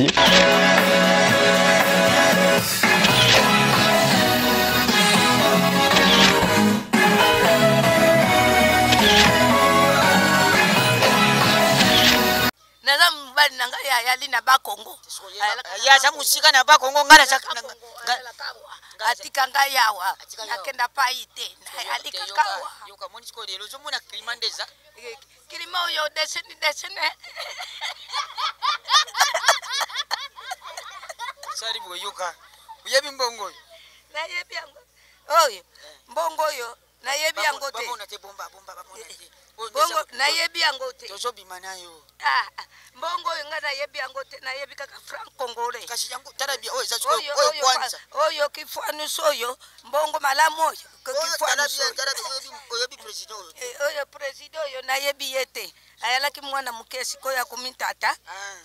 Naza mobali na ngai ayali na bakongo. Ye aza mosika na bakongo, ngai atika ngai awa, nakenda pai te, nayali kaka awa. Ozomona klima nde eza eh, klima oyo desene desene. Osali boyoka, oyebi mbongo oyo? Nayebi yango oyo, eh. Mbongo oyo nayebi yango te. Bongo nayebi yango te. Tozobima na yo. Ah, ah, mbongo oyo ngai nayebi yango te, nayebi kaka franc congolais. Kasi yango tala bien, oyo eza oyo kwanza. Oyo kifwanusu oyo, mbongo malamu oyo. Kifwanusu oyebi president oyo? Eh, oyo president oyo nayebi ye te. Ayalaki mwana moke, sikoyo akomi tata. Ah,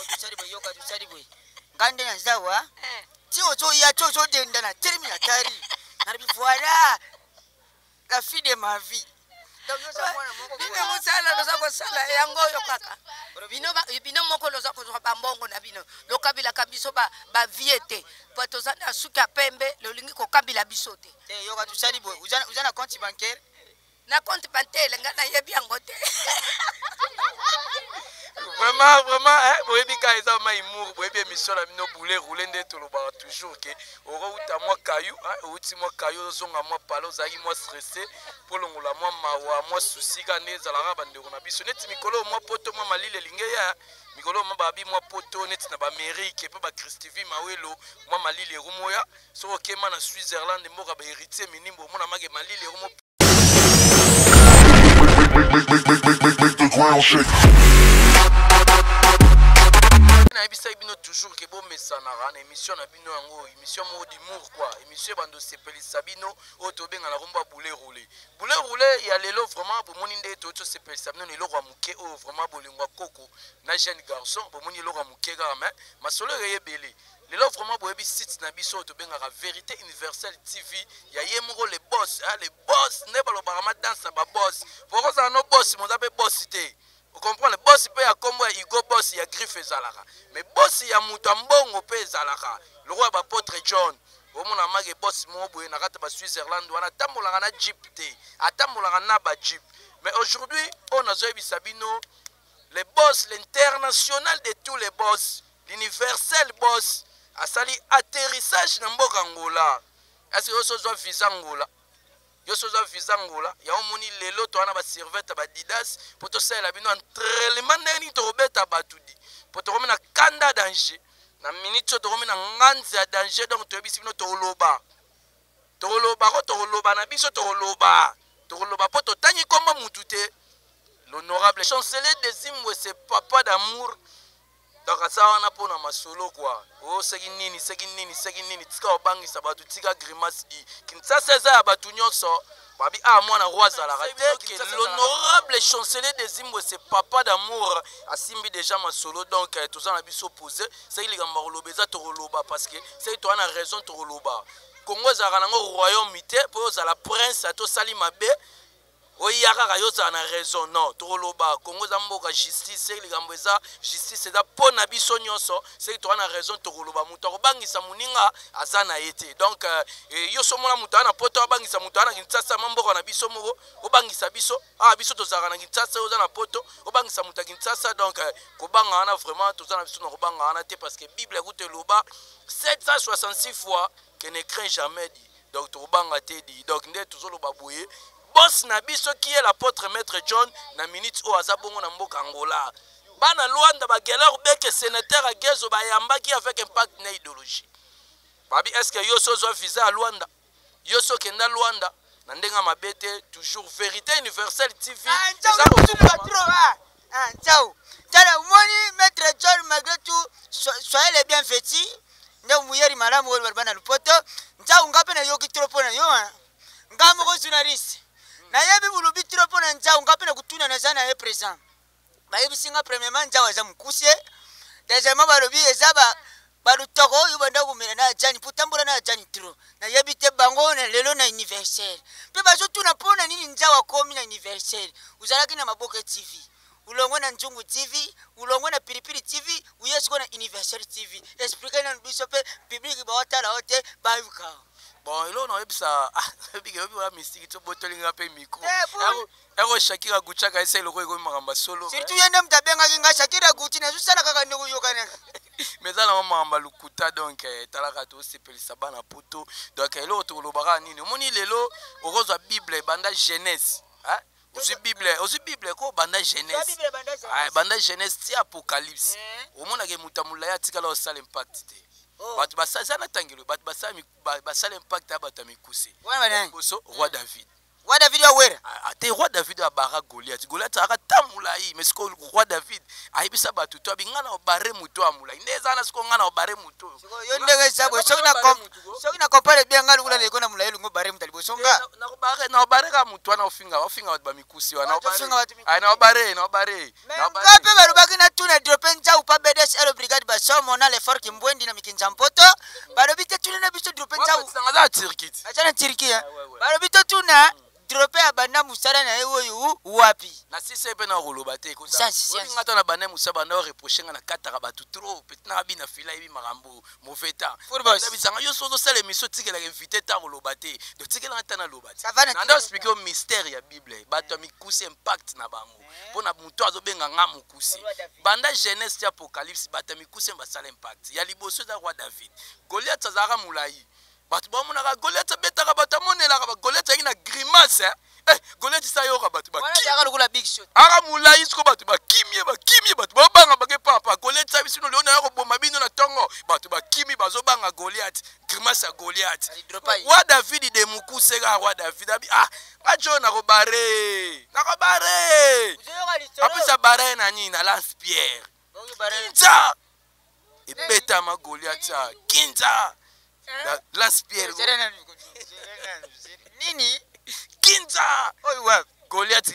tosali boye, yoka, tosali boye. Ngai nde naza wa. Eh. Ti ozoya, ti ozodenda na telemi na tari. Nalobi voilà la fille de ma vie. Bino mosala loza kosala yango oyo kaka bino moko loza kozwa bambongo na bino, lokabilaka biso bavie te, po toza na suki ya pembe, lolingi kokabila biso te. Yoka, tosali boye, oza na compte bancaire? Na compte bancaire ngai nayebi yango te. Vraiment, vraiment, hein, boyebi kaka eza ma humour, boyebi émission na bino boule roule nde tolobaka toujours ke okouta mwa kayu, hein, outi mwa kayu, ozonga mwa pale, ozalaki mwa stressé mpo longola mwa mawa, mwa souci kaka nde ezalaka bandeko na biso. Neti mikolo mwa poto mwa malili elingi ya mikolo mwa babi mwa poto neti na baamérique mpe baChristivi Mawelo mwa malili erumoya. Soki okema na Switzerland, mboka bahéritier minimbo, omona make malili erumo. Make, make, make, make, make, make the ground shake. Nayebisaki bino toujours ke bomesanaka na émission na bino yango, émission moko d'humour quoi, émission ebanda osepelisa bino oyo tobengana kombo ya boule roule. Boule roule ya lelo vraiment bomoni nde toyoti osepelisa bino na eloko ya moke oyo, vraiment bolingo ya koko na jeune garçon. Bomoni eloko ya moke kaka, mais masolo eye ebele lelo. Vraiment boyebi site na biso oyo tobengaka Vérité Universelle TV ya ye moko le boss, hein, le boss nde balobaka ma danse na baboss. Pokozala no boss, moza mpe boss te, ocomprendre? Boss mpe ya nkombo ya Hugo Boss ya griffe ezalaka, mais boss ya moto ya mbongo mpe ezalaka lokola bapotre John. Omona make boss moko boye na kati ya baswitzerland wana atambolaka na jeep te, atambolaka na bajeep. Mais aujourd'hui oyo nazoyebisa bino, le boss, l'international de tous les boss, l'universel boss asali atterrissage na mboka Angola. Est-ce que yo ozwa visa Angola? Yo ozwa visa Angola yango omoni lelo toza na basurvete badidas mpo tosalela bino entraînement ndenge nini tokobeta bato di mpo tokomi na kanda danger na minute oyo, tokomi na nganzi ya danger. Donc toyebisi bino, tokoloba, tokoloba ko tokoloba na biso, tokoloba, tokoloba mpo totangi kombo mutu te. L'honorable chancelier de Zimbwe, c'est papa d'amour. Donc aza wana mpo na masolo kua o seki nini, seki nini, seki nini. Tika obangisa bato, tika grimace di Kinshasa eza ya bato nyonso. Babi a mwana roi azalaka te. L'honorable chancelier de Zimbwe, c'est papa d'amour, asimbi déjà masolo. Donc toza na biso posé, seki likambo ya koloba eza, tokoloba, parce que seki toza na raison, tokoloba. Kongo ezalaka nango royaume te mpo ozala prince ata osali mabe, oya kaka yo ozala na raison. Non, tokoloba. Kongo eza mboka justice, seki likambo eza justice, eza mpo na biso nyonso. Seki toza na raison, tokoloba. Moto akobangisa moninga aza na ye te. Donc yo so omona moto aza na poto abangisa moto aza na Kinshasa, ma mboka na biso moko obangisa biso. Ah, biso tozalaka na Kinshasa, oza na poto, obangisa moto ya Kinshasa. Donc kobanga wana vraiment toza na biso na kobanga wana te, parce que Bible ekuta eloba 766 fois que ne craint jamais dit. Donc tokobanga te di. Donc nde tozoloba boye, boss na biso qui est l'apôtre maître John, na minute oyo aza bongo na mboka Angola. Bana Luanda, bagelor beke sénateur agezo bayambaki avec impact na idéologie. Babi, est ce que yo so ozwa visa ya Luanda? Yo so okenda Luanda na ndenge ya mabe te. Toujours Vérité Universelle TV. Eza tala, omoni maître John, malgré tout soyez les bienfaits nde muyeri malamu oyo baloba na lopoto. Nzau nga mpe nayoki trop mpo na yo, nga moko journaliste nayebi bolobi trop mpo na Nzau. Nga mpe na kotuna, naza na ye présent, bayebisi nga premièrement Nzau aza mokuse, deuxièmement balobi eza balutoko oyo banda komela na ajani mpo tambola na ajani trop. Nayebi te bango na lelo na universel mpe bazotuna mpo na nini Nzau akomi na universel. Ozalaki na Maboke TV. Ulongwe na Nzungu TV, ulongwe na Pilipili TV, uye sikoyo na Universal TV. Explique nanu biso mpe public baotala yo te bayuka. Bon, eloko nakoyebisa, oyebike oyebi oya mystique ti obotoli nga mpe micro. Eh, Yako Shakira Guchaka esa eloko ekomi makambo ya solo. Surtout ye nde moto abengaki nga Shakira Gucci, nazosala kaka ndenge oyokana. Mais eza nango makambo ya lokuta. Donc talaka, tosepelisa bana poto. Donc eloko tokolobaka nini? Omoni lelo okozwa Bible ebanda Genèse, hein? Ozwi Bible, ozwi Bible ko banda Genèse. Bible banda Genèse. Ah, banda Genèse ti Apocalypse. Omonaka moto ya molai atikala osala impact te. Oh. Bato basala eza na tangelo, bato basala basala impact ya bato ya mikuse. Wana banani? Liboso, roi David. Roi David ya Wera. Ah, te, roi David abara Goliath. Goliath azalaka ta molai, mais sikoyo roi David ayebisa bato to abi: "Ngai na obare moto ya molai." Nde eza wana sikoyo, ngai na obare moto oyo. Sikoyo yo ndenge eza boye, soki na compare bien, nga lukula leko na molai, olingo bare moto ya liboso nga. Na obare kaka moto wana, ofinga, ofinga bato bamikusi wana. Ah, tofinga bato mikusi. Ah, na obare, na obare. Me Na obare. nga mpe balobaki na tuna Drope Nzau pa BDSL brigade basomo na Lefort Kimbwendi na mikinza mpoto. Balobi te tuna na biso Drope Nzau. Wapetisanga aza na Turquie ti. Aza na Turquie. Ouais. Balobi to tuna Drope ya banda mosala na ye oyo wapi. Na sisa ye mpe na koloba te. Science, science. Nga to na banda mosa, banda oreproche nga na kataka bato trop. Peti nanga bina fila yebi makambo mauvais temps. Full boss. Nabisanga yo so ozosala émission, otikelaka invité ta koloba te, donc tikelanga ta naloba te. Ça va na Nanda explique yo mystère ya Bible, bato ya mikusi, impact na bango mpo na moto azobenga nga mokusi. Roi David. Banda Genèse ti Apocalypse, bato ya mikusi basala impact. Ya liboso eza roi David. Goliath azalaka molai, bato bamonaka Goliath abetaka bato, amonelaka Goliath ayaki na grimace, eh? Eh, Goliath sa yoka bato Wana bakimi. azalaka lokola big shot. Aka molai, siko bato bakimi ye, bakimi ye, bato babanga bake papa. Goliath sa biso lelo naya koboma bino na ntongo, bato bakimi, bazobanga Goliath, grimace ya Goliath. Alidropa ye. Roi David de mokuse kaka. Roi David abi: "Ah, ngajo nakobare, nakobare." Ozoyoka lisolo. Apesa bare na nini? Na lance pierre. Oyo bare. Kinza ebetama, Goliath a kinza lance pierre. Zere nanu, zere nanu, nini? Kinza. Oyo wapi? Goliath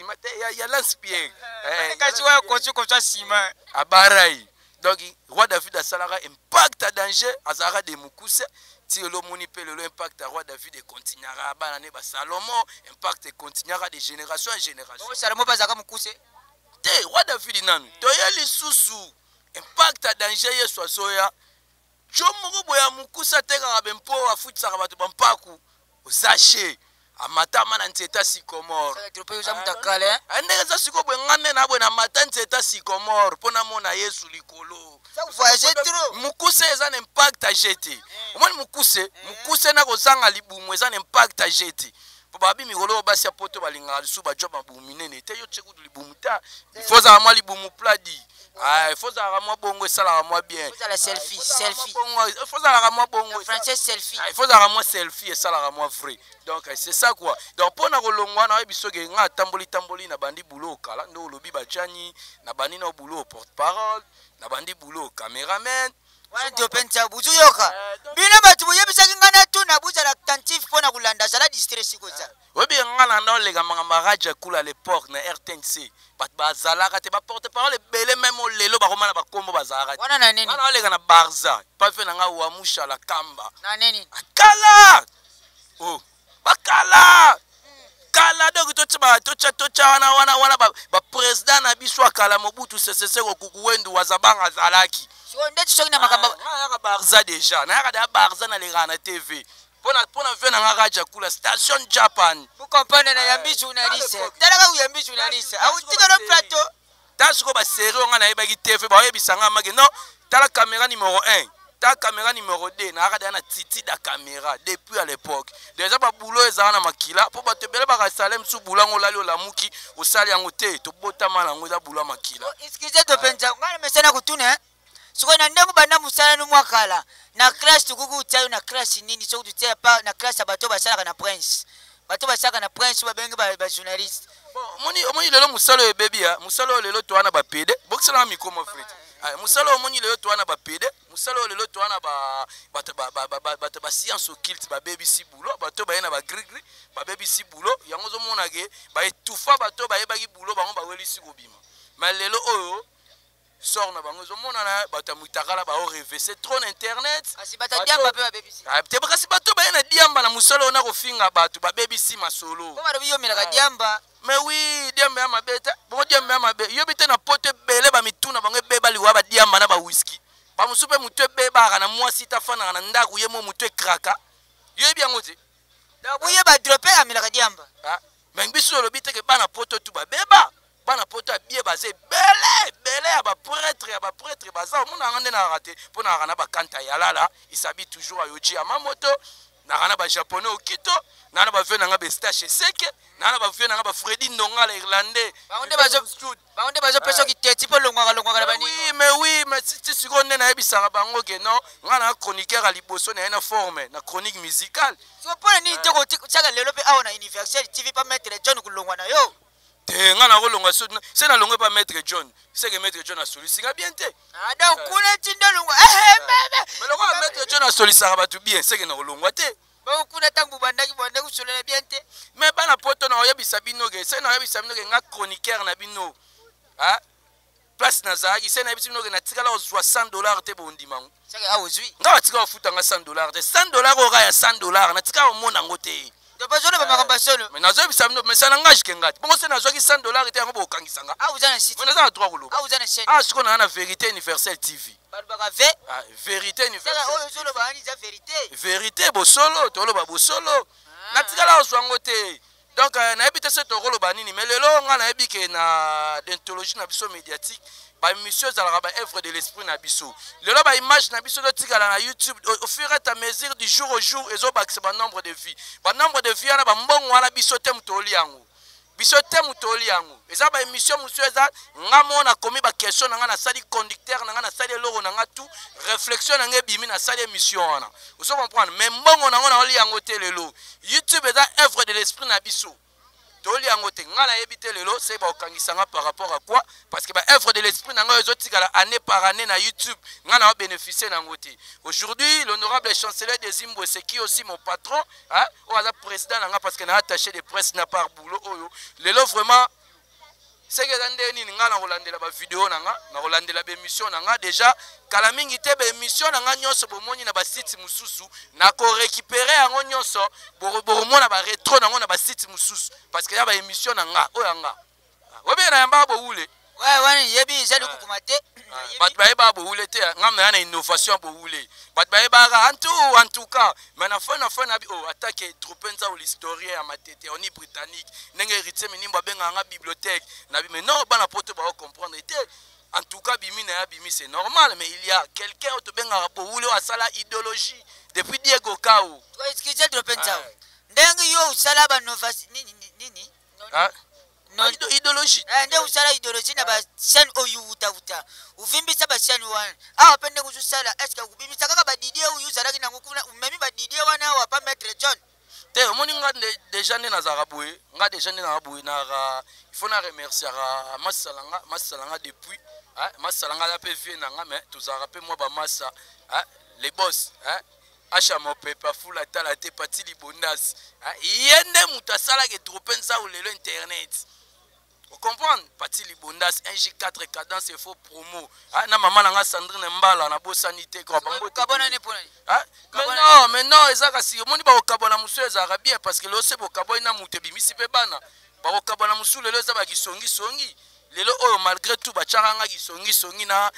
ya lance pierre. Eh, kasi oyo kosi kozwa nsima. Abarai. Donc roi David asalaka impact ya danger, azalaka de mokuse ti lelo. Omoni mpe lelo impact ya roi David ekontinuaka, bana ne basalomo, impact ekontinuaka de génération en génération. Bongo Salomo mpe azalaka mokuse? Te, roi David nanu. Toye lisusu impact ya danger, Yesu azoya. Jo moko boye ya mokuse, atekaka bempo, afutisaka bato bampaku, ozache amatama na nzete sycomore. Drope, oza moto akala. Ndenge eza sikoyo boye, nga nde na boye namata nzete sycomore mpo namona Yesu likolo. Voyage trop. Mokuse eza na impact age te. Omoni mokuse, mokuse na kozanga libumu eza na impact age te, po babi mikolo oyo basi ya poto balingaka lisusu bajwa mabumu minene te. Yo tie kutu libumu ta, ifo ozala mwa libumu pladi, ifo ozalaka mwa bongo, esalaka mwa bien. Ozala selfie, selfie. Ifo ozalaka mwa bongo. Français, selfie. Il faut ozalaka mwa selfie, esalaka mwa vrai. Donc c'est ça quoi. Donc mpo na kolongwa, nayebi soki nga atamboli tamboli na bandi boulot okala nde olobi bajani na bandi na boulot porte parole, na bandi boulot caméraman. Wana Drope Nzau, buzuyoka bino bato boyebisaki ngai natuna, bozala attentif mpo na kolanda, azala distrait sikoza. Oyebi nga na nda oleka makambo ya Raja Kula à l'époque na RTNC, bato bazalaka te, baporte parole ebele, meme lelo bakoma na bakombo, bazalaka te. Wana na nini? Nga na oleka na Barza pafe na nga Wamushala Kamba. Na nini? Akala oh bakala kala. Donc totya, totya, totya wana wana wana baprésident na biso akala, Mobutu Sese Seko Kuku Wendu Wazabanga azalaki. Sikoyo ndeti soki na makambo. Nayaka Barza déjà, nayaka deya Barza, nalekaka na TV mpona ve nanga Raja Kula station Japan. Bukomprendre na yambi journaliste, talaka uyambi journaliste akutika no plateau. Ta sikoyo basérie oyo nga nayebaki TV, baoyebisanga make non, tala caméra numéro 1, tala caméra numéro 2, nayaka deya na titi da caméra depuis à l'époque déjà. Babulo ezala na makila, mpo bato ebele bakasala mosusu bulo yango, olali olamuki osali yango te, tobotama na yango, eza bulo ya makila. Excuse, Drope Nzau, ngai na mesana kotuna sikoyo na ndenge banda mosala no mwa kala na classe, tokoki kotia yo na classe nini? Soki totia pa na classe ya bato basalaka na prince, bato basalaka na prince, babengi bajournaliste. Omoni, omoni lelo mosala oyo ebebi ya mosala oyo lelo toa na bapede bokisalanga micro mo frite. Mosala oyo omoni lelo toa na bapede, mosala oyo lelo toa na bato bascience occulte, babebisi boulot. Bato baye na bagrigri, babebisi boulot yango. Ozomona ke baetufa bato bayebaki boulot, bango bawelisi kobima. Mais lelo oyo sort na bango ezomonana, bato ya mutakala baoreve, c'est trop na internet. Kasi bato ya diamba mpe babebisi. Ah, te, kasi bato baye na diamba na mosala oyo na kofinga bato, babebisi masolo. Mpo balobi yo omelaka diamba. Mais oui, diamba ya mabe te. Bongo diamba ya mabe yobi te na poto ebele bamituna bango ebeba liwa badiamba na bawiski. Bamosusu mpe motu ebebaka na mwasi te, afandaka na ndako ye mo motu ekraka. Yoyebi yango te. Donc boyeba drope amelaka diamba. Ah, mais biso olobi te ke bana poto tu babeba. Bana poto ya bie baza ebele ebele ya bapretre ya bapretre baza. Omona yanga nde nayaka te mpo nayaka na bakanta ya lala isabi toujours ayoji ya mamoto, nayaka na bajaponais okito, nayaka na bavie nanga bestache eseke, nayaka na bavie nanga bafredi ndongala irlandais. Bango nde bango nde bazopesa kiteti mpo longwaka longwaka na banini. Oui, mais oui, mais ti sikoyo nde nayebisaka bango ke non, ngai na chroniqueur ya liboso na ye na forme na chronique musicale. Siko mpona nini te kotiaka lelo mpe awa na Universel TV pa maître John kolongwa na yo? Te, ngai nakolongwa se nalongwe pa maître John, seke maître John asolisi nga bien te. Ah, donc kuna ti nde longwa. Mais lokola maître John asolisaka bato bien, seke nakolongwa te. Bango kuna ntango bobandaki bobandaki kosolola bien te. Mais bana poto, na oyebisa bino ke se naoyebisa bino ke nga chroniqueur na bino, ah, place nazalaki, se nayebisi bino ke natikala kozwa 100 $ te, bondima ngo. Seke awa ozwi. Nga batika kofutanga 100 $ te. 100 $ oyo kaka ya 100 $, natikala komona yango te. To bazoloba makambo ya solo. Mais nazoyebisa bino, mais ça n'engage ke nga te. Bongo se nazwaki 100 $ te, yango bokokangisa nga. Awa oza na site. Mais naza na droit koloba. Awa oza na chaîne. Ah, sikoyo naza na Vérité Universelle TV. Balobaka ve. Ah, Vérité Seke Universelle. oyo ozoloba wani eza vérité. Vérité, bosolo, toloba bosolo. Natikala kozwa yango te. Donc nayebi te se tokoloba nini, mais lelo nga nayebi ke na déontologie na biso médiatique, baémission ezalaka baœuvre de l'esprit na biso. Lelo baimage na biso ezotikala na YouTube au fur et à mesure, du jour au jour, ezobakisa banombre de vues. Banombre de vues wana, bambongo wana, biso te moto oli yango, biso te moto oli yango. Eza baémission mosusu eza nga mo nakomi baquestion na nga, nasali conducteur na nga, nasali eloko na nga, tout réflexion na nga ebimi, nasali émission wana, ozo comprendre. Mais mbongo nango naoli yango te. Lelo YouTube eza œuvre de l'esprit na biso, toli yango te. Ngai nayebi te lelo se bakokangisa nga par rapport à quoi, parce que baœuvre de l'esprit na ngai ezotikala année par année na YouTube, ngai na babénéficie nango te. Aujourd'hui, l'honorable chancelier des Imbwe, c'est qui aussi mon patron, hein, oyo aza président na nga, parce que na attaché de presse na par boulot oyo. Lelo vraiment seke eza nde nini, ngai nakolandela bavideo na nga, nakolandela baémission na nga. Déjà kala mingi te, baémission na nga nyonso bomoni na basite mosusu, nakorécupere yango nyonso. Bokomona baretro nango na basite mosusu, parce que ya baémission na nga oyo ya nga oyebi na yambaka bowule. Wana yebi eza likukuma te. Bato bayebaka bowule te. Nga naya na innovation ya bowule, bato bayebaka en tout cas. Mais na fin na bi oh, atake troupe nzao, l'historien ya Matete oni britannique, ndenge héritier Minimbo abengaka nga bibliothèque na bi. Mais non, bana poto baocomprendre te. En tout cas, bimi na ya bimi, c'est normal, mais il y a quelqu'un oyo tobengaka bowule, oyo asala idéologie depuis Diego Kao. Excuse, drope nzao, ndenge yo osala banovasi nini nini? Ah? Idéologie. Nde osala idéologie na bachaîne oyo wutawuta, ovimbisa bachaîne wana awa mpe ndenge ozosala, est-ce obimisa kaka badidie oyo ozalaki nango kuna, omemi badidie wana awa pa maître John? Te, omoni nga déjà nde nazalaka boye, nga déjà nde nazalaka boye, naka il faut na remerciaka masala nga, masala nga depuis masala nga aza mpe vie na nga, mais tozalaka mpe mwa bamasa, les boss asha mopepe afula tala te pati libondasi. Ye nde moto asalaka etroupe nzau lelo internet, ocomprendre. Pati libondas 1J4 cadence efo promo na mama na nga Sandrine Mbala, nabosani te. Mais non, mais non, eza kasi omoni bakokabwana mosusu ezalaka bien, parce que lelo se bokabwani na moto ebimisi mpe bana bakokabwana mosusu. Lelo eza bakisongisongi. Lelo oyo, malgré tout, batiaka nga kisongisongi na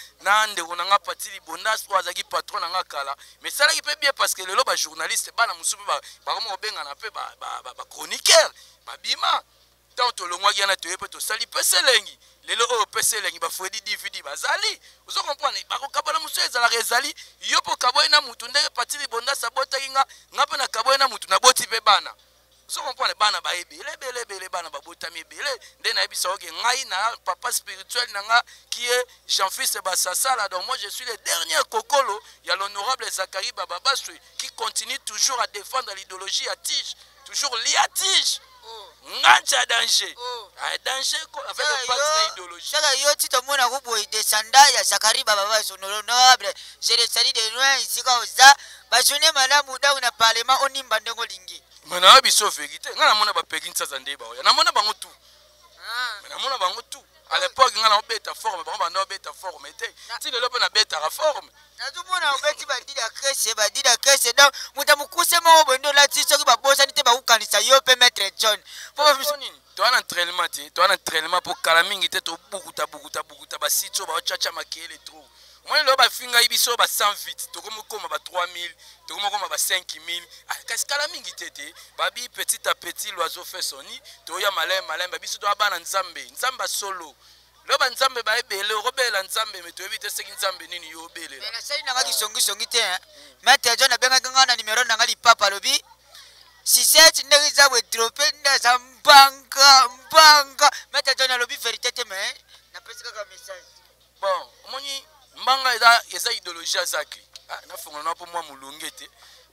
ndeko na nga Pati Libondas oyo azalaki patron na nga kala, mais esalaki mpe bien, parce que lelo bajournaliste bana mosusu mpe bakoma kobengana mpe bachroniqueur babima. Ntango tolongwaki wana, toye mpe tosali pese elengi. Lelo oyo pese elengi, bafredi DVD bazali, ozo comprendre. Bakokabwana mosusu ezalaka ezali yo mpo okaboyi na mutu ndenge Pati Libondasi abotaki nga, nga mpe nakaboyi na mutu, naboti mpe bana, ozo comprendre. Bana ba ebele ebele ebele, bana babotami ebele. Nde nayebisa oke ngai na papa spirituel na nga qui est Jean-Fils Basasala. Donc moi, je suis le dernier kokolo ya l'honorable Zacharie Bababaswe, qui continue toujours à défendre l'idéologie ya tige, toujours lia tige, nganja danger. Ah, danger avec le parti na idéologie. Saka yo ti tomona ko boye, descendant ya Zakari Baba, son honorable, je le salue de loin esika oza. Bajournée malamu dawu na parlement, onimba ndenge olingi. Mais nayebi biso vérité, ngai namona bapeki nsaza nde baoya, namona bango tout. Mais namona bango tout. À l'époque nga naobeta forme, bango banda obeta forme te. Ti lelo mpe nabetaka forme. Nazomona obeti badida krese, badida krese. Donc moto ya mokuse moko boye nde olati, soki babosani te bakokanisa yo mpe maître John. Po nini? Toza na entraînement te, toza na entraînement mpo kala mingi te tobukuta bukuta bukuta basite oyo baochacha makele trop. Omoni lelo bafingai biso ba 100 vite, tokomi koma ba 3000, tokomi koma ba 5000. Ah, kasi kala mingi te te babi petit à petit l'oiseau fait son nid. Toya maleme maleme, biso toya bana Nzambe, Nzambe solo. Lelo banzambe baebele, okobelela Nzambe me toyebi te soki Nzambe nini yo obelela. Nasali nanga kisongisongi te, hein. Maître John abengaki nga na numero nanga lipapa, alobi sisete ndenge eza boye, drope nde aza mbanga mbanga. Maître John alobi vérité te, mais napesi kaka message. Bon, omoni mbanga eza idéologie ya Zakli. Ah, nafongola na mpo mwa molunge te.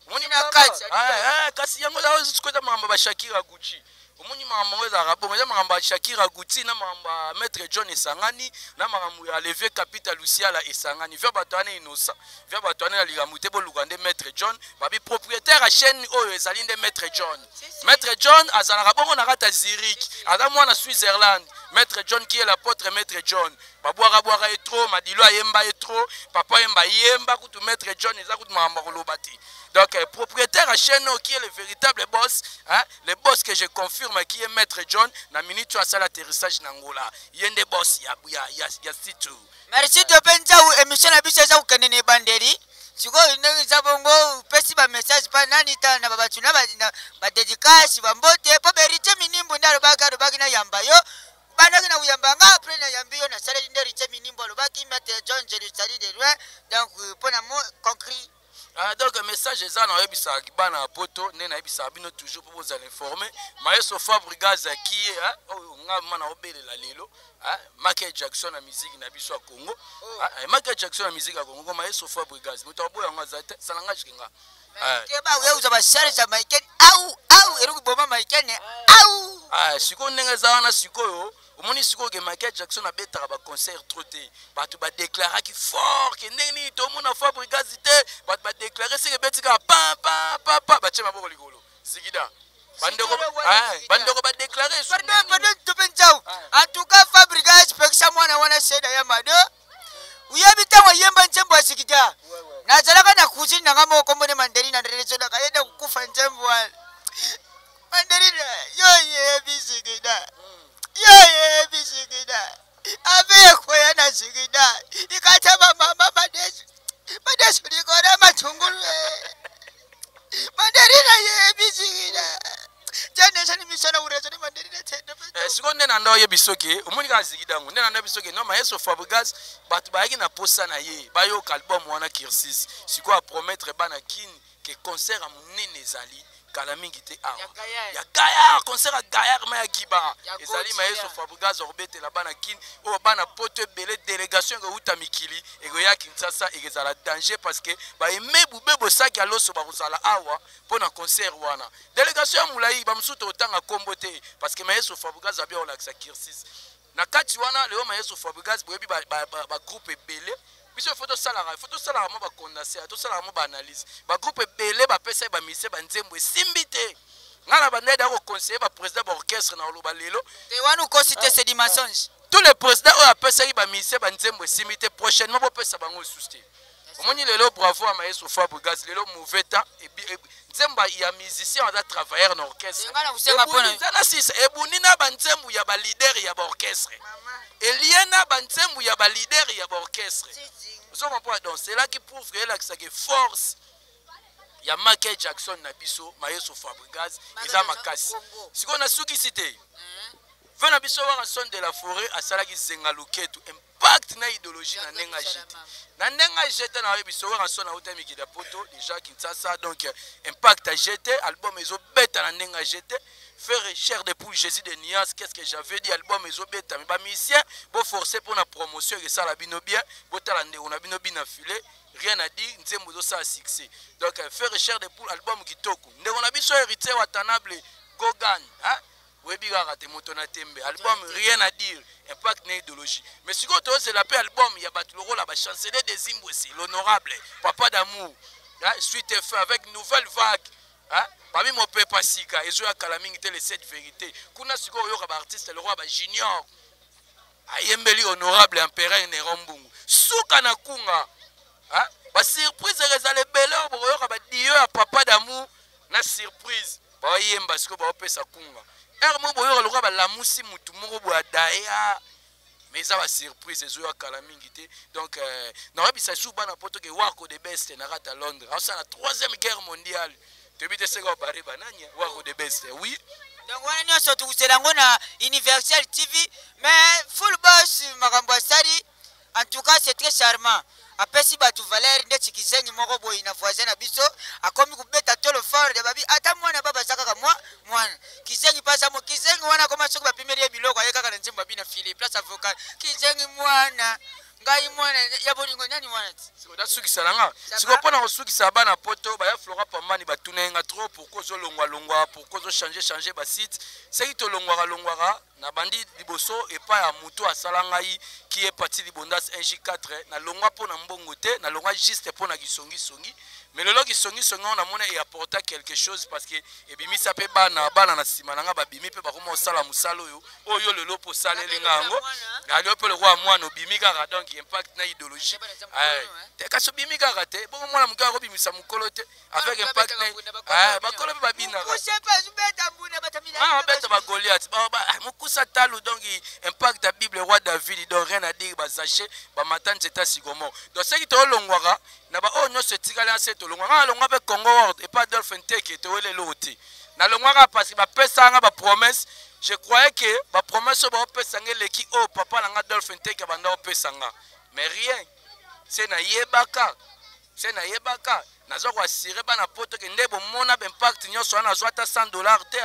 Omoni Na kati. Ah, ah, kasi yango eza sikoyo eza makambo ya bashakira Gucci. Omoni makambo yango ezalaka bongo, eza makambo ya Shakira Gucci na makambo ya maître John esangani na makambo ya Levier Capita Luciala esangani. Via bato wana innocent, via bato wana na likambo te. Boluka nde maître John, babi propriétaire ya chaîne oyo ezali nde maître John. Maître John azalaka bongo na kati ya Zurich, aza mwana Switzerland. Maître John qui est l'apôtre, maître John babwakabwaka ye trop, Madilo ayemba ye trop, papa yemba yemba kutu maître John eza kutu makambo ya koloba te. Donc propriétaire ya chaîne oyo qui est le véritable boss, hein, le boss que je confirme qui est maître John. Na minute oyo asala atterrissage na Ngola, ye nde boss ya situ. Merci to mpe nzau. Émission na biso eza kokende na ebandeli. Sikoyo ndenge eza bongo, opesi bamessage mpa nani? Ta na babato na badédicace, bambote, mpo beritier Minimbu nde alobaki nayamba yo, bandaki na koyamba nga. Après nayambi yo, nasaleli nde Héritier Minimbu alobaki: maître John, je le salue de loin. Donc mpo na mo concret. Ah, donc message eza na oyebisaka bana ya poto nde nayebisaka bino toujours mpo bozala informé. Maestro Fabrigaz aki ye oyo nga ma na obelela lelo, ah, Michael Jackson na musique na biso ya Congo. Ah, eh, Michael Jackson na musique ya Congo ko maestro Fabrigaz, moto aboya yango aza te, salanga jike nga. Keba oya bacharge ya Michael au au eloki boma Michael ne au. Ah, sikoyo ndenge eza wana, sikoyo omoni sikoyo ke Michael Jackson abetaka baconcert trop te. Bato badeklaraki fort ke ndenge nini tomona Fabrigaz te. Bato badeklare seke ebeti kaka pa pa pa pa, batie maboko likolo zigida. Bandeko, ah, bandeko badeklare. Pardon, pardon, tope nzau. En tout cas Fabrigaz, pekisa mwana wana seda ya mado. Uyebi ntango ayemba nzembo ya zikida, nazalaka na cousine nanga moko kombone Mandelina, nrelesonaka ye na kokufa nzembo wana. Mandelina, yo yebi zikida, yo yebi zikida ave ekoya na zikida ikata bamama madesu madesu likolo matungulu. Mandelina yebi zikida tenesani misana urezoni Mandelina tende. Eh, sikoyo nde na nda oyebi soki omoni kaka zigidango nde na nda biso ke non, maestro Fabrigaz, bato bayaki na posa na ye bayoka album wana Kirsis. Sikoyo apromettre bana Kini ke concert ya monene ezali kala mingi te awa. Ya Gaillard. Ya Gaillard, concert ya Gaillard ma ya Giba. Ya ezali Gauthier. Maestro Fabrigaz akobetela bana Kini oyo, bana poto ebele, délégation ekouta mikili ekoya Kinshasa, ekozala danger parce que baeme bube bosaki ya loso bakozala awa mpo na concert wana. Délégation ya molai, bamosusu totanga nkombo te parce que maestro Fabrigaz abia kolakisa Kirsis na kati wana. Lelo maestro Fabrigaz, boyebi bagroupe ebele biso ifo tosalaka mwa bacondense, tosalaka mwa baanalyse. Bagroupe ebele bapesa ye bamusicien, banzembo esimbi te. Ngai na bandai da koconseille baprésident baorchestre na koloba lelo. Te, wana okosi te, c'est du mensonge. Tous les présidents oyo apesaki bamusicien banzembo esimbi te, prochainement bopesa bango lisusu te. Omoni lelo, bravo ya maestro Fabrigas. Lelo mauvais temps, nzembo ya musicien aza travailleur na orchestre Nga na kosenga mpona- eza na sisa ebundi na banzembo ya baleader ya baorchestre, elie na banzembo ya baleader ya baorchestre. Ozo comprendre? Donc c'est là qui prouve que elakisaka force ya Michael Jackson na biso maestro Fabrigas eza makasi. Sikoyo nasukisi te, ve na biso Werason de la Forêt asalaki Zenga Luketu, impact na idéologie na ndenge agete, na ndenge agete na oyebi so Werason auta mikili ya poto déjà Kinshasa. Donc impact agete, album ezobeta na ndenge agete. Faire chair de poule, Jésus de nuance, qu'est-ce que j'avais dit? Album ezobeta, mais bamusicien boforce mpona promotion ekesala bino bien. Botala ndeko na bino bina filet, rien à dire, nzembo ezosala succès. Donc faire chair de poule, album kitoko. Ndeko na biso Héritier Watanable Gogan, hein? Oyebi kaka te, moto na tembe, album rien à dire, impact na idéologie. Mais sikoyo tozela mpe album ya bato lokola bachancelier des Imbwese, l'honorable papa d'amour, hein? Suite fait avec nouvelle vague, hein? Babi mopepa sika ezoya kala mingi te, les 7 vérité. Kuna sikoyo oyoka baartiste lokola bajunior. Ayembeli honorable empereur Neron Mbungu. Suka na kunga. Hein? Ba surprise ezala ebele oyo bokoyoka ba dio ya papa d'amour na surprise. Bayemba sikoyo baopesa kunga. Heure moko boyoka lokola balamusi mutu moko boye adaya. Mais eza ba surprise ezoya kala mingi te. Donc euh, nakoyebisa su bana poto ke Wako de Best na kati ya Londres. Aosala troisième guerre mondiale. Toyebi te seka obare banani Wako de Best. Oui. Donc wana nyonso tokozela yango na Universel TV mais full boss makambo asali en tout cas c'est très charmant apesi bato valeur ndeti kizengi moko boye na voisin na biso akomi kobeta tolo fort ya babi ata mwana baba aza kaka mwa mwana kizengi mpe aza mo kizengi wana akoma soki bapimeli ye biloko aye kaka na nzembo abi na file place avocat kizengi mwana ngai mwana ya bolingo nani mwana ti sikoyo nasukisa na nga sikoyo mpo na kosukisa bana poto baya flora pambani batuna ye nga trop pourkoi ozolongwalongwa pourkoi ozochange change basite seki tolongwaka longwaka nabandi liboso epai ya moto asala ngai ki ye pati libondas 1j4 nalongwa mpo na mbongo te nalongwa juste mpo na kisongisongi mais lelo kisongisongi yango namona eapporta quelque chose parce que ebimisa mpe bana bana na nsima na ngai babimi mpe bakoma kosala mosala oyo oyo lelo mpo osaleli nga yango alio mpe lokola mwana obimi kaka donc impact na idéologie eh, te kasi obimi kaka te bongo mwana moke akobimisa mokolo te avec impact na eh, bakolo mpe babinaka babeta bagoliath ah, mokusa talu donc impact ya bible roi david donc rien à dire bazache bamata nzeta sigomo donc soki tolongwaka na baoyo nyonso etikali ase tolongwaka alongwa mpe congo world epa adolphe nteke towele eloko te nalongwaka parce que bapesaka nga bapromesse je croyais que bapromesse oyo baopesa nga eleki oyo papa na nga adolphe nteke abanda opesa nga mais rien se nayebaka se nayebaka naza koassure bana poto ke nde bomona baimpact nyonso wana nazwa ata 100 dollar te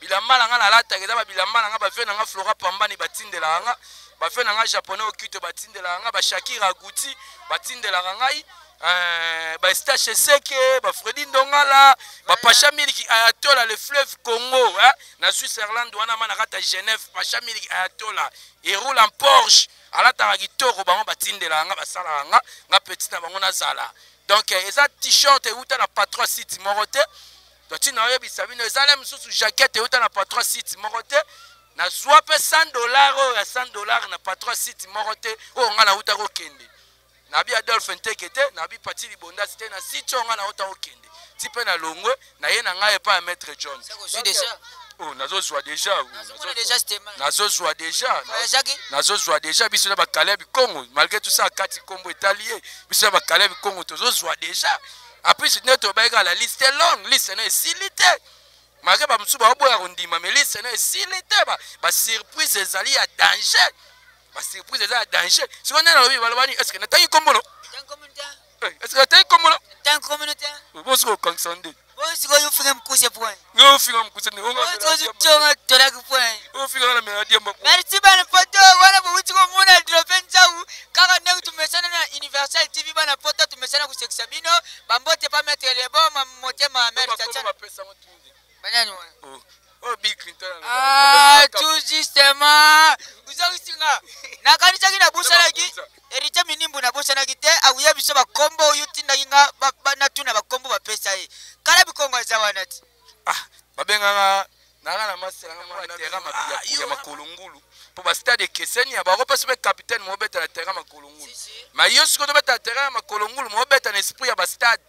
bilamba na nga nalataka eza babilamba na nga bavie na nga flora pambani batindelaka nga bavie na nga japonais okito batindelaka nga bashakira aguti batindelaka ngai euh, baestache eseke bafredi ndongala bapasha miliki ayatola le fleuve congo hein? na switzerland wana ma na kati ya genève pasha miliki ayatola eroule en porsche alataka kitoko bango batindelaka nga basalaka nga nga petit na bango nazala donc eh, eza t-shirt euta na patron site moko te donc ntina oyebisa bino eza le mosusu jaquette euta na patron site moko te nazwa mpe 100 dollar oyo ya 100 dollar na patron site moko te oyo ngai nauta kokende nabi adolphe nteke te nabi pati libondasi te na site oyo ngai nauta kokende ti mpe na longwe naye na ngai epai ya maître john Oh, nazozwa deja nazozwa deja nazozwa deja biso na bakaleb congo malgré tout ça akati nkombo etali ye biso na bakaleb congo tozozwa deja apres nde tobaki kaka la liste longue liste na esili te malgré bamosusu baoboya kondima mais liste na esili te basurprise ezali ya danger basurprise eza ya danger sikoyo nde nalobi balobani est ce que natangi nkombo no est ce que natangi nkombo no bosoki okangisa nde sikoyo ofinga mokuse point ofinga mokuse nde otonga tolaki point ofinga na mela diamba merci bana poto wana bowuti komona drope nzau kaka ndenge tumesana na universal tv bana poto tumesana kosekisa bino bambote pa maître lebo motema mare tatiana banani wana oh. Oh, Bill Clinton. Ah, tout justement. Ozongisi nga. Nakanisaki nabosanaki Héritier Minimbu nabosanaki te akuya biso bakombo oyo otindaki nga natuna bakombo bapesa ye. Kala bikongo aza wana ti. Ah, babengaka nanga na masela nga mwana terrain ya makolo ngulu mpo bastade ekeseni ya bakopesa mpe capitaine mobeta na terrain makolo ngulu ma yo sikoyo tobeta na terrain ya makolo ngulu mobeta na esprit ya bastade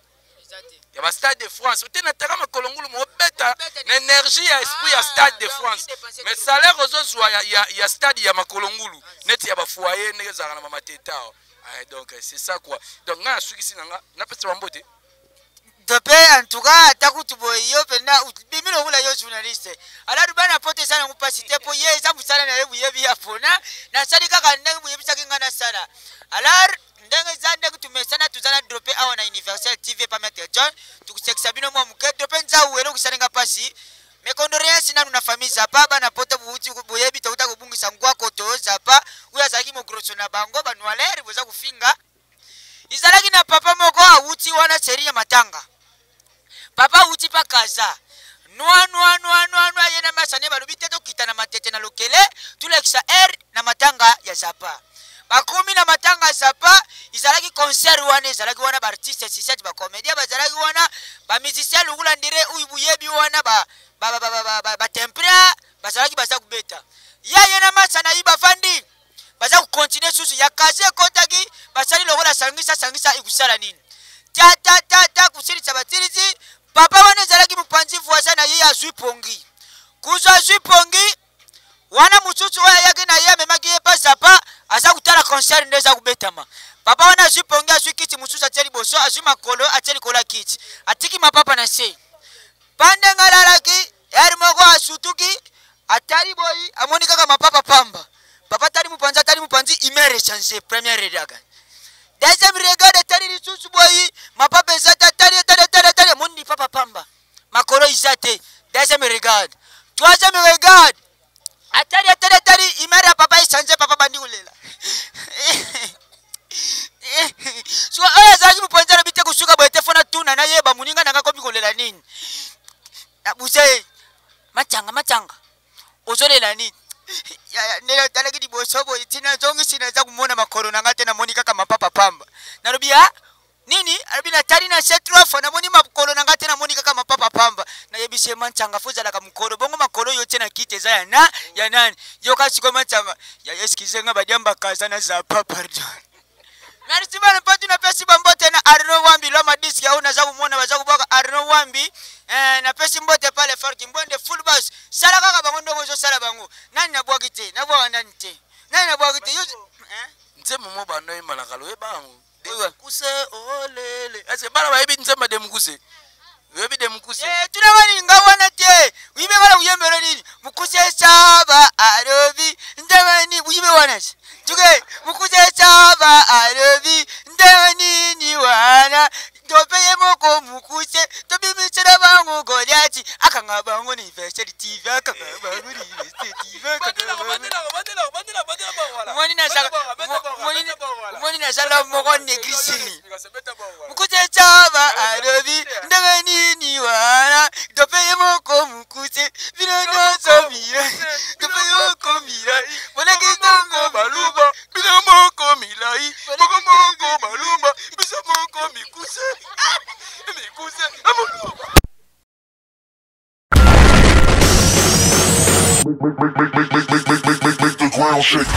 ya ba stade de france ote na terrain makolo ngulu mobeta na énergie ya esprit ya stade de france mais salaire ozozwa ya, ya, ya stade ya makolo ngulu neti ya bafoyer ndenge ezalaka na mamateta ah, donc c'est ça quoi donc ngai nasukisi na nga napesa bambote dope en tout cas ata kutu boye yo mpenza bimi lokola yo journaliste aladu bana poto eza nango mpasi te mpo ye eza mosala na ye boyebi ya pona nasali kaka ndenge boyebisaki ngai nasala alors ndenge eza ndenge tumesana toza na drope awa na universel tv pa maître john tokosekisa bino mwa moke drope nzau eloko esali nga mpasi mes condoléances nanu na famille zapa bana poto bouti boyebi touta kobungisa ngwako to zapa oyo azalaki mogroso na bango banualere boza kofinga ezalaki na papa moko awuti wana seri ya matanga papa awuti pa kaza nwa nwa nwa nwa nwa ye na masane balobi te tokita na matete na lokele tolakisa aire na matanga ya zapa bakomi na matanga ya zapa ezalaki concert wana ezalaki wana baartiste sisete bacomédien bazalaki wana bamusicien lokola ndire oyo boyebi wana batempra bazalaki baza kobeta ya ye na masa na ye bafandi. Baza kokontinue susu ya kasi ekotaki, basali lokola sangisa sangisa, ekosala nini? Ta ta ta ta, kosilisa basilisi. Papa wana ezalaki mopanzi voisin na ye, azwi pongi, kuzwa azwi pongi wana. Mosusu oyo ayaki na ye, amemaki ye pa zapa, aza kotala concert nde eza kobetama. Papa wana azwi pongi, azwi kiti mosusu atie liboso, azwi makolo atie likolo ya kiti, atiki mapapa na se. Pa ndenge alalaki, ere moko asutuki, atali boyi, amoni kaka mapapa pamba. Papa atali mopanzi, atali mopanzi, humeur echange. Première regard, deuxième regard, atali lisusu boyi, mapapa eza te. Atali, atali, atali, atali, amoni lipapa pamba, makolo eza te. Deuxième regard, troisième regard, atali, atali, atali, humeur ya papa echange. Papa bandi kolela. So oyo azalaki mopanzi alobi te, kosuka boye te, fona tuna nayeba moninga nanga komi kolela nini. Nabuse ye, machanga machanga, ozolela nini? Yaya, nde natalaki liboso boye, ntina nazongisi, naza komona makolo na ngai te, namoni kaka mapapa pamba. Nalobi a nini? Alobi natali na se trois fois, namoni makolo na ngai te, namoni kaka mapapa pamba. Nayebisi ye, manchanga, fo ozalaka mokolo bongo, makolo oyo tie na kiti eza ya na ya nani? Yoka sikoyo, manchanga ya, eskize nga, badiamba kaza na zapa, pardon. Merci bana mpatu, napesi bambote na Arno Wambi loma diske au naza komona baza kobwaka Arno Wambi. Napesi mbote pale Fort Kimbonde full bus, sala kaka bango ndongo ozosala bango. Nani nabwaki te? Nabwaka nani te? Nani nabwaki te? Nzembo mo bando oyemanaka, loyeba yango, Demukuse olele. Ese bana bayebi nzembo ya Demukuse? Oyebi Demukuse? Tuna wani nga wana te, uyibe wana uyembelo nini? Mukuse saba alobi ndenge nini? Uyibe wana tuke mukuse saba alobi ndenge nini wana? Tope ye moko mukuse, tobimisela bango Goliati, akanga bango na Universel TV, akanga bango na Universel TV, akanga bango. Omoni nazala moko négligé. Mukuse saba alobi ndenge nini wana? Tope ye moko mukuse, bino nyonso mira, tope ye moko mira, boleki ntongo baluba, bino moko milai, moko moko baluba, biso moko mikuse mikuse amoluba. Make, make, make, make, make, make, make, make, make the ground shake.